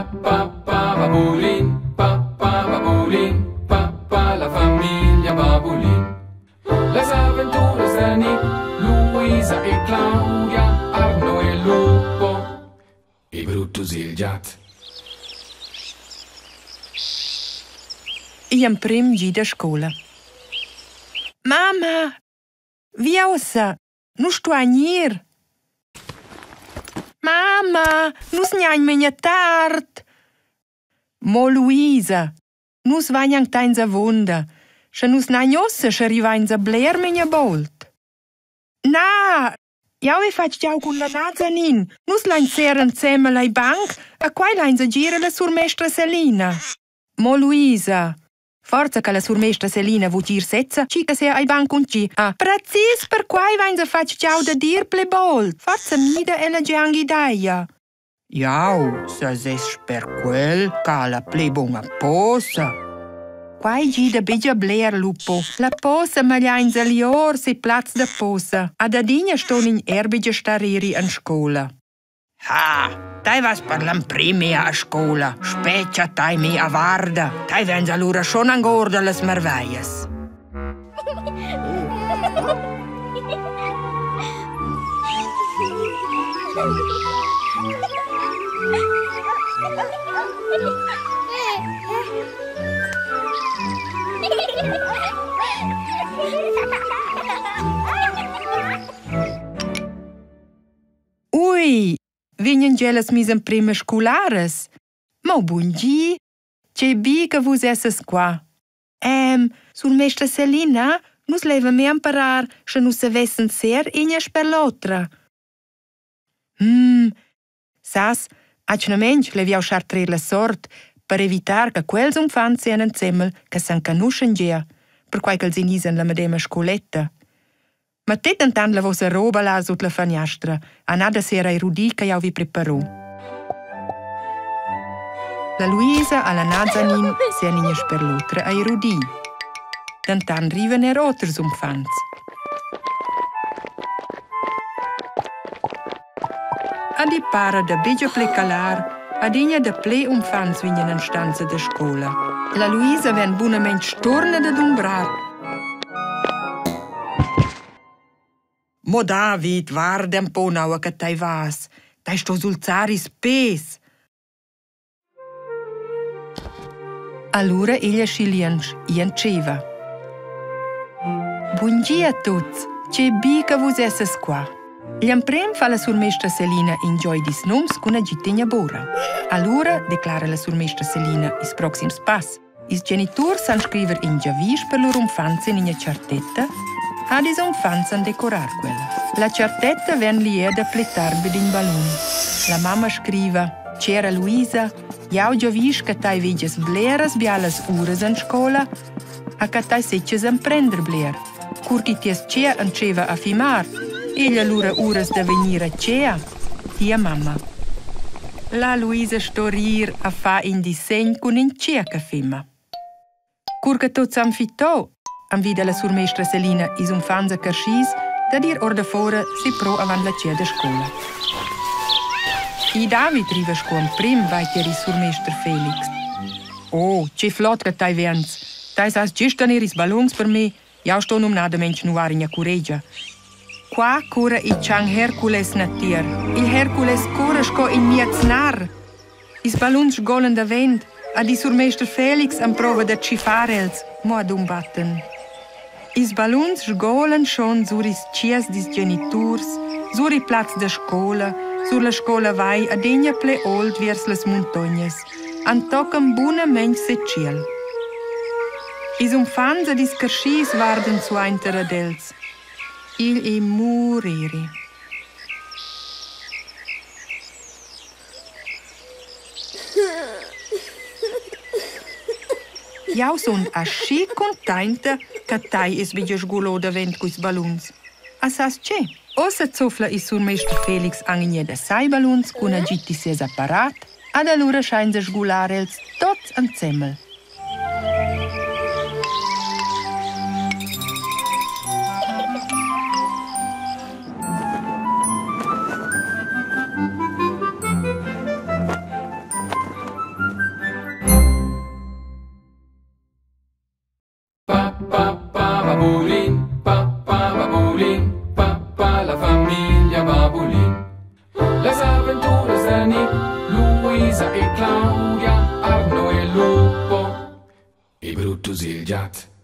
Pa pa pa babulin, pa pa babulin, pa pa la famiglia babulin. Las aventuras da Nick, Luisa e Claudia, Arno e Lupo e Brutus il giat. Igl emprem gi da scola. Mamma, via ussa, Nus stuain ir. Mamma, nus gnain memia tard. Mo Luisa, nus vain anc tains avunda. Sche nus n'hain ussa, sche rivainsa bler memia bauld. Na, jau he fatg giau cun la Nazanin. Nus lain ser ensemen al banc e quai lainsa gir a la surmestra Selina. Mo Luisa, Forza che la surmestra Selina vul dir sezza, chi che sia ei ban cun tgi. Ah, precis perquai vainsa fatg giau da dir ple baul. Forza mida ella gia anc ideia. Jau sesess per quel ch'ha la pli buna posa. Quai gida betg bler, Lupo. La posa magliainsa lior si plaz da posa. Ad adina ston in er betg star iri en scola. Ha, tai vas per l'emprima a scoula. Spetga tai mi a varda. Tai vegns alura schon anc or da las marveglias. Ui, vegnan gia las mias emprimas scolaras? Mo bun di! Tgei bi che vus essas qua. Ehm, sur mestra Selina, nus levan me emparar, sche nus savessen ser ina sper l'otra. Hmm, sas, atgnamein lev jeu schar trer la sort per evitar che quels uffants sien ensemel che s'enconuschan gia, perquai ch'els inizian la medema scoletta. Mettet dentant la vossa roba là sut la faniastra, a nada sera erudì che jau vi preparo. La Luisa alla Nazanin sia ina sper l'otra a erudì. Dentant rivan er oters uffants. Ad i para da betg pli calar, adina dapli uffants vegnan en stanza da scola. La Luisa vegn bunamain sturna da dumbrar. Mo David, guarda un po naua che tai vas. Tai sto sulzar ils pes. Allura igl aschi liunsch i entscheiva. Bun di a tuts, tgei bi che vus essas qua. Gl'emprem fa la surmestra Selina in gioi dils nums cun agid d'ina bora. Allura declara la surmestra Selina ils proxims pass. Ils geniturs san scriver in giavisch per lur uffants en ina chartetta ad ils uffants san decorar quella. La chartetta vegn liada pli tard vid in ballun. La mamma scriva: Chera Luisa, jau giavisch che tai vegias bleras bialas uras en scola a che tai setgias emprender bler. Cur che ties tgea entscheiva a fimar, egl allura uras da vegnir a tgea, tia mamma. La Luisa sto rir a far in dissegn cun in tgea che fima. Cur che tuts han fittau, envida la surmestra Selina ils uffants e carschis dad ir ordafora si pro avant la tgea da scola. I David riva sco emprim vai tier il surmester Felix. Oh, che flot che tai vens! Tai sas gist tener ils balluns per me. Jau sto numnadamain schnuar ina curegia. Qua curra il chan Hercules natier. Il Hercules curra sco in miez nar. Ils balluns sgolan davent, ad il surmester Felix emprova da tschiffar els, mo adumbatten. Ils balluns sgolan schon sur ils tschias dils geniturs, sur il plaz da scola, sur la scola vai adegna ple old viers las muntognas, antochen bunamein setschiel. Ils uffants ed ils carschis vardan suenter ad els. Igl ei mureri. Jau sun aschi cuntainta che tai es vegnì sgulò davent culs balluns. A sas che? Ussa zufla il surmester Felix anc in da sai balluns cun agid da ses apparat ad alura schainsa sgular els tots ensemel. Babulin, pa pa babulin, pa pa la famiglia Babulin. Las aventuras de Nick, Luisa e Claudia, Arno e Lupo e Brutus il giat.